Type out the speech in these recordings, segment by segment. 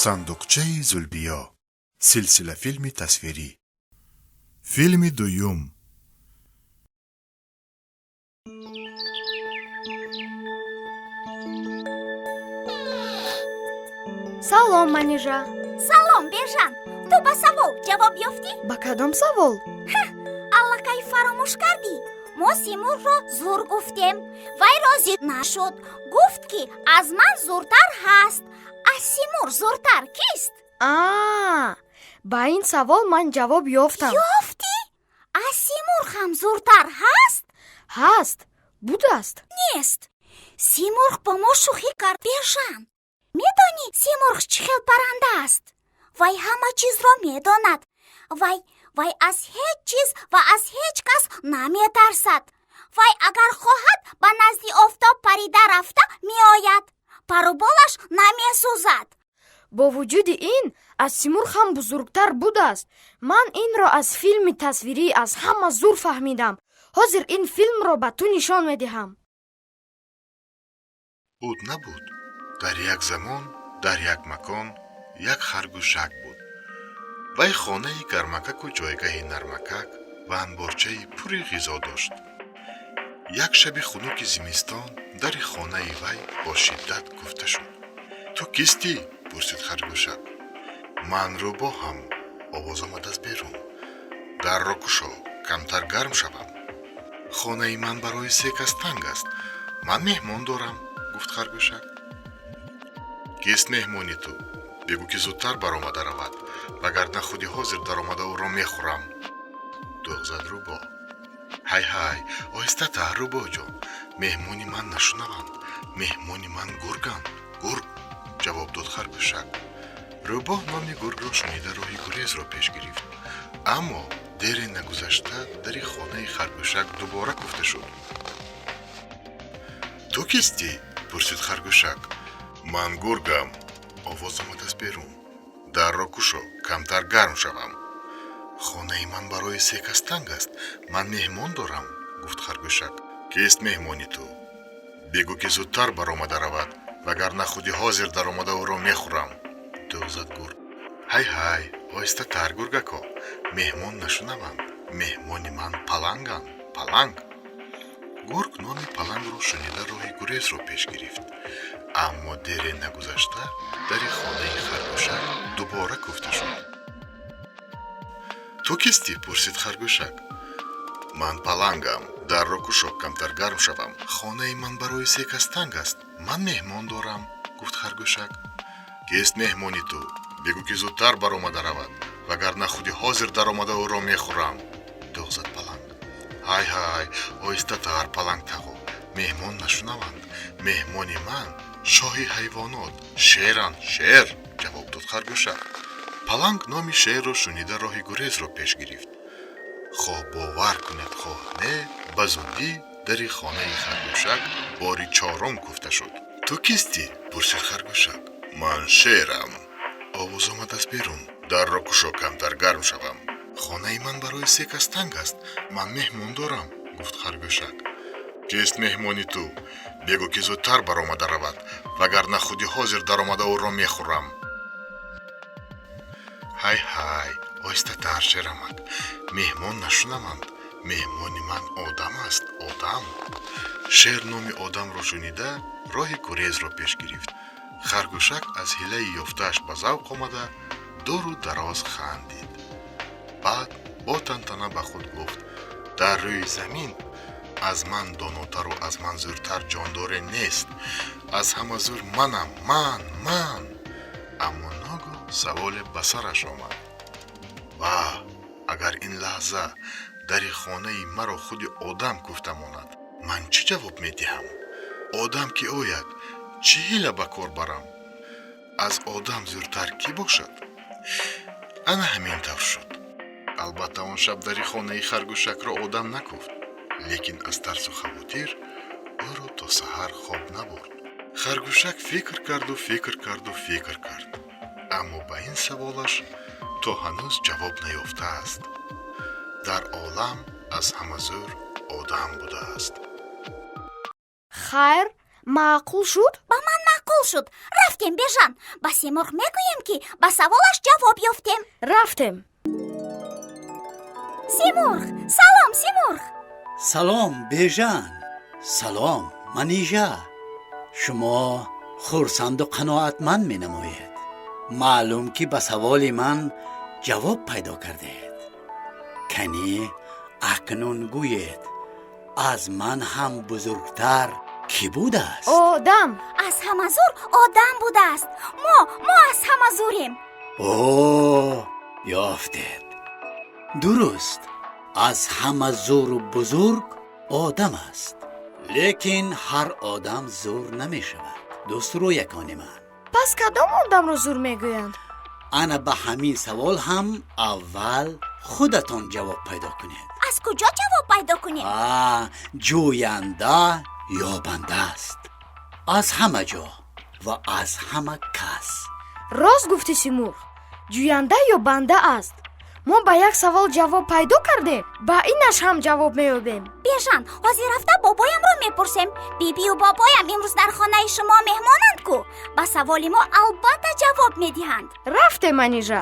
Сандуқчаи Зулбиё, силсилафилми тасвирӣ, филми дуюм. Салом, Манижа. Салом, Бержан. Ту ба савол ҷавоб ёфтӣ? Ба кадом савол? Аллакай фаромӯш кардӣ? Мо Симурғро зур гуфтем, вай розӣ нашуд, гуфт, ки аз ман зуртар ҳаст. Аз Симурғ зуртар кист? А, ба ин савол ман ҷавоб ёфтам. Ёфтӣ? Аз Симурғ ҳам зуртар ҳаст? Ҳаст, будааст. Нест. Симурғ бо мо шӯхӣ кард, Бержан. Медонӣ, Симурғ чӣ хел парранда аст? Вай ҳама чизро медонад. Вай аз ҳеҷ чиз ва аз ҳеҷ кас наметарсад. Вай агар хоҳад, ба назди офтоб парида рафта меояд, паруболаш намесӯзад. Бо вуҷуди ин, аз Симурғ ҳам бузургтар будааст. Ман инро аз филми тасвирӣ аз ҳама зур фаҳмидам. Ҳозир ин филмро ба ту нишон медиҳам. Буд, набуд, дар як замон, дар як макон як харгӯшак буд. Вай хонаи гармакаку ҷойгаҳи нармакак ва анборчаи пури ғизо дошт. Як шаби хунуки зимистон дари хонаи вай бо шиддат куфта шуд. «Ту кистӣ?» — пурсид харгӯшак. «Ман рӯбоҳам», — овоз омад аз берун. «Дарро кушо, камтар гарм шавам. Хонаи ман барои се кас танг аст, ман меҳмон дорам», — гуфт харгӯшак. «Кист меҳмони ту? Бигӯ, ки зудтар баромада равад, вагарна худи ҳозир даромада ӯро мехӯрам», — дӯғ зад рӯбоҳ. «Ҳай, ҳай, оҳистатар, рӯбоҳҷон, меҳмони ман нашунаванд. Меҳмони ман гурганд, гург», — ҷавоб дод харгӯшак. Рӯбоҳ номи гургро шунида, роҳи гурезро пеш гирифт. Аммо дере нагузашта дари хонаи харгӯшак дубора куфта шуд. «Ту кистӣ?» — пурсид харгӯшак. «Ман гургам», — овоз омад аз берун. «Дарро кушо, камтар гарм шавам. Хонаи ман барои се кас танг аст, ман меҳмон дорам», — гуфт харгӯшак. «Кист меҳмони ту? Бигӯ, ки зудтар баромада равад, вагарна худи ҳозир даромада ӯро мехӯрам», — дӯғ зад гург. «Ҳай, ҳай, оҳистатар, гургако, меҳмон нашунаванд. Меҳмони ман паланганд, паланг». Гург номи палангро шунида, роҳи гурезро пеш гирифт. Аммо дере нагузашта дари хонаи харгӯшак дубора куфта шуд. «Ту кистӣ?» — пурсид харгӯшак. «Ман палангам. Дарро кушо, камтар гарм шавам. Хонаи ман барои се кас танг аст, ман меҳмон дорам», — гуфт харгӯшак. «Кист меҳмони ту? Бигӯ, ки зудтар баромада равад, вагарна худи ҳозир даромада ӯро мехӯрам», — дӯғ зад паланг. «Ҳай, ҳай, оҳистатар, паланг тағо, меҳмон нашунаванд. Меҳмони ман шоҳи ҳайвонот шеранд, шер», — ҷавоб дод харгӯшак. Паланг номи шерро шунида, роҳи гурезро пеш гирифт. Хоҳ бовар кунед, хоҳ не, ба зудӣ дари хонаи харгӯшак бори чорум куфта шуд. «Ту кистӣ?» — пурсид харгӯшак. «Ман шерам», — овоз омад аз берун. «Дарро кушо, камтар гарм шавам. Хонаи ман барои се кас танг аст, ман меҳмон дорам», — гуфт харгӯшак. «Кист меҳмони ту? Бигӯ, ки зудтар баромада равад, вагарна худи ҳозир даромада ӯро мехӯрам». «Ҳай, ҳай, оҳистатар, шерамак, меҳмон нашунаванд. Меҳмони ман одам аст, одам». Шер номи одамро шунида, роҳи гурезро пеш гирифт. Харгӯшак аз ҳилаи ёфтааш ба завқ омада, дуру дароз хандид. Баъд бо тантана ба худ гуфт: «Дар рӯи замин аз ман донотару аз ман зӯртар ҷондоре нест. Аз ҳама зӯр манам, ман, ман». Аммо ногоҳ саволе ба сараш омад: «Ва агар ин лаҳза дари хонаи маро худи одам куфта монад, ман чӣ ҷавоб медиҳам? Одам ки ояд, чӣ ҳила ба кор барам? Аз одам зӯртар кӣ бошад?» Ана ҳамин тавр шуд. Албатта, он шаб дари хонаи харгӯшакро одам накуфт, лекин аз тарсу хавотир ӯро то саҳар хоб набурд. Харгӯшак фикр карду фикр карду фикр кард, аммо ба ин саволаш то ҳанӯз ҷавоб наёфтааст. Дар олам аз ҳама зӯр одам будааст. Хайр, маъқул шуд? Ба ман маъқул. Маъқул шуд. Рафтем, Бежан, ба Симурғ мегӯем, ки ба саволаш ҷавоб ёфтем. Рафтем. Симурғ, салом, Симурғ! Салом, Бежан, салом, Манижа. Шумо хурсанду қаноатманд менамоед. Маълум, ки ба саволи ман ҷавоб пайдо кардед. Канӣ, акнун гӯед, аз ман ҳам бузургтар кӣ будааст? Одам. Аз ҳама зур одам будааст. Мо аз ҳама зурем. О, ёфтед! Дуруст, аз ҳама зуру бузург одам аст, лекин ҳар одам зур намешавад, дӯстрӯякони ман. Пас кадом одамро зур мегӯянд? Ана ба ҳамин савол ҳам аввал худатон ҷавоб пайдо кунед. Аз куҷо ҷавоб пайдо кунем? А, ҷӯянда ёбанда аст, аз ҳама ҷо ва аз ҳама кас. Рост гуфтӣ, Симурғ, ҷӯянда ёбанда аст. Мо ба як савол ҷавоб пайдо кардем, ба инаш ҳам ҷавоб меёбем. Бежан, ҳозир рафта бобоямро мепурсем. Бибию бобоям имрӯз дар хонаи шумо меҳмонанд ку, ба саволи мо албатта ҷавоб медиҳанд. Рафтем, Манижа.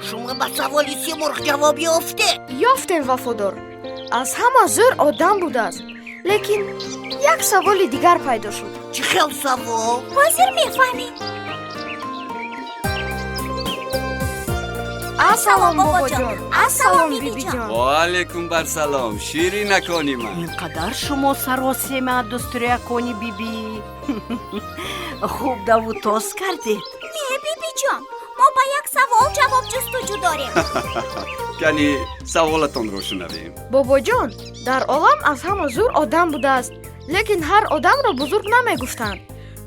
Шумо ба саволи Симурғ ҷавоб ёфтед? Ёфтем, Вафодор, аз ҳама зӯр одам будааст, лекин як саволи дигар пайдо шуд. Чӣ хел савол? Ҳозир мефаҳмӣ. Ассалом, бобоҷон, ассалом, бибиҷон! Ва алайкум барсалом, ширинакони ман. Ин қадар шумо саросема, дӯстрӯякони бибӣ, хуб даву тоз кардед. Не, бибиҷон, мо ба як савол ҷавоб ҷустуҷӯ дорем. Кани, саволатонро шунавем. Бобоҷон, дар олам аз ҳама зӯр одам будааст, лекин ҳар одамро бузург намегуфтанд.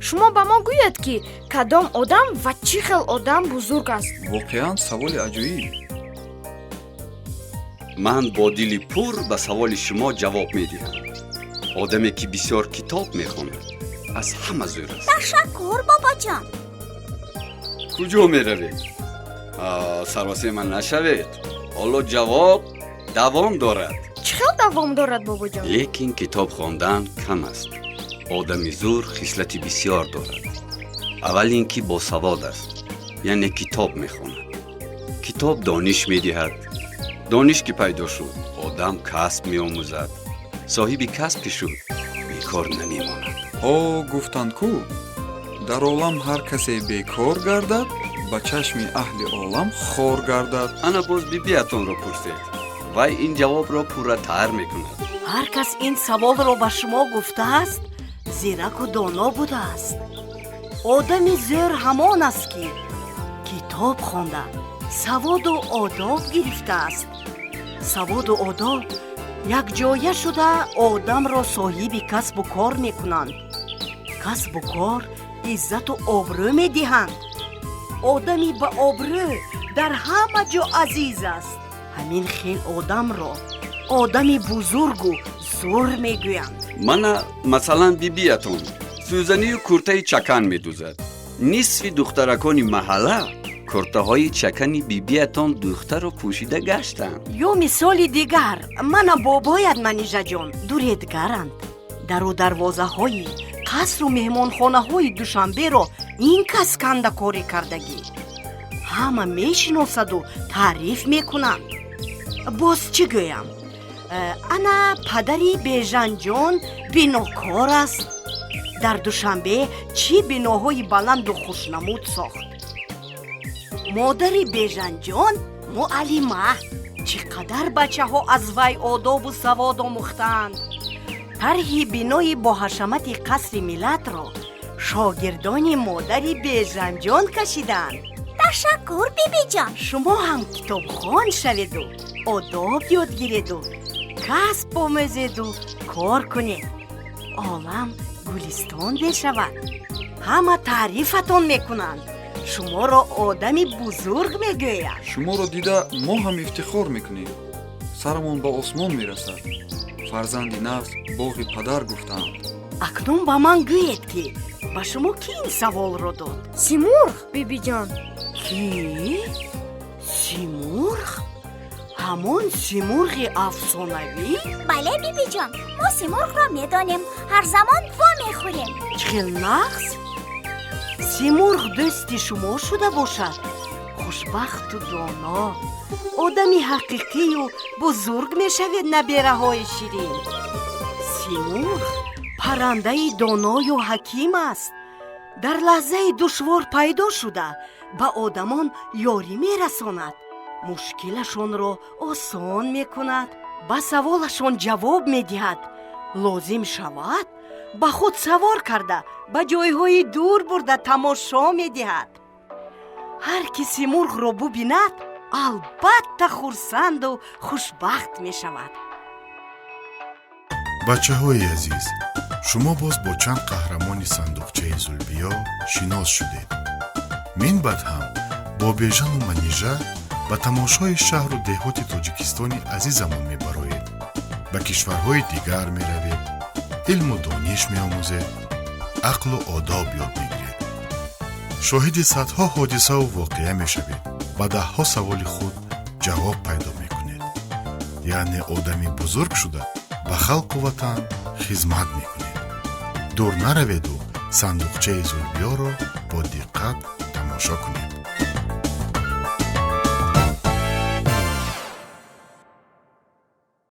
Шумо ба мо гӯед, ки кадом одам ва чӣ хел одам бузург аст? Воқеан, саволи аҷоиб. Ман бо дили пур ба саволи шумо ҷавоб медиҳам. Одаме, ки бисёр китоб мехонад, аз ҳама зӯр аст. Ташаккур, бобоҷон. Куҷо меравед? Саросема нашавед, ҳоло ҷавоб давом дорад. Чӣ хел давом дорад, бобоҷон? Лекин китоб хондан кам аст. Одами зур хислати бисёр дорад. Аввал ин ки босавод аст, яъне китоб мехонад. Китоб дониш медиҳад. Дониш ки пайдо шуд, одам касб меомӯзад. Соҳиби касб ки шуд, бекор намемонад. Ҳо, гуфтанд ку, дар олам ҳар касе бекор гардад, ба чашми аҳли олам хор гардад. Ана боз бибиятонро пурсед, вай ин ҷавобро пурратар мекунад. Ҳар кас ин саволро ба шумо гуфтааст, зираку доно будааст. Одами зӯр ҳамон аст, ки китоб хонда, саводу одоб гирифтааст. Саводу одоб якҷоя шуда одамро соҳиби касбу кор мекунанд. Касбу кор иззату обрӯ медиҳанд. Одами ба обрӯ дар ҳама ҷо азиз аст. Ҳамин хел одамро одами бузургу зур мегӯянд. Мана, масалан, бибиятон сӯзанию куртаи чакан медӯзад. Нисфи духтаракони маҳалла куртаҳои чакани бибиятон дӯхтаро пӯшида гаштанд. Ё мисоли дигар, мана бобоят, Манижаҷон, дуредгаранд. Дару дарвозаҳои қасру меҳмонхонаҳои Душанберо ин кас кандакорӣ кардагӣ, ҳама мешиносаду таъриф мекунанд. Боз чӣ гӯям? Ана падари Бежанҷон бинокор аст. Дар Душанбе чӣ биноҳои баланду хушнамуд сохт! Модари Бежанҷон муаллима, чӣ қадар бачаҳо аз вай одобу савод омӯхтаанд. Тарҳи бинои боҳашамати Қасри Миллатро шогирдони модари Бежанҷон кашидаанд. Ташаккур, бибиҷон. Шумо ҳам китобхон шаведу, одоб ёд гиреду, касб омӯзеду, кор кунед, олам гулистон мешавад. Ҳама таърифатон мекунанд, шуморо одами бузург мегӯянд. Шуморо дида мо ҳам ифтихор мекунем, сарамон ба осмон мерасад. Фарзанди нағз боғи падар гуфтаанд. Акнун ба ман гӯед, ки ба шумо кӣ ин саволро дод? Симурғ, бибиҷон. Кӣ? Симурғ? Ҳамон Симурғи афсонавӣ? Бале, бибиҷон, мо Симурғро медонем, ҳар замон вомехӯрем. Чӣ хел нағз! Симурғ дӯсти шумо шуда бошад, хушбахту доно, одами ҳақиқию бузург мешавед, набераҳои ширин. Симурғ паррандаи доною ҳаким аст. Дар лаҳзаи душвор пайдо шуда, ба одамон ёрӣ мерасонад, мушкилашонро осон мекунад, ба саволашон ҷавоб медиҳад, лозим шавад, ба худ савор карда, ба ҷойҳои дур бурда тамошо медиҳад. Ҳар ки Симурғро бубинад, албатта хурсанду хушбахт мешавад. Бачаҳои азиз, шумо боз бо чанд қаҳрамони сандуқчаи Зулбиё шинос шудед. Мин баъд ҳам бо Бежану Манижа ба тамошои шаҳру деҳоти Тоҷикистони азизамон мебароед, ба кишварҳои дигар меравед, илму дониш меомӯзед, ақлу одоб ёд мегиред, шоҳиди садҳо ҳодисаву воқеа мешавед, ба даҳҳо саволи худ ҷавоб пайдо мекунед, яъне одами бузург шуда, ба халқу ватан хизмат мекунед. Дур нараведу сандуқчаи Зулбиёро бо диққат тамошо кунед.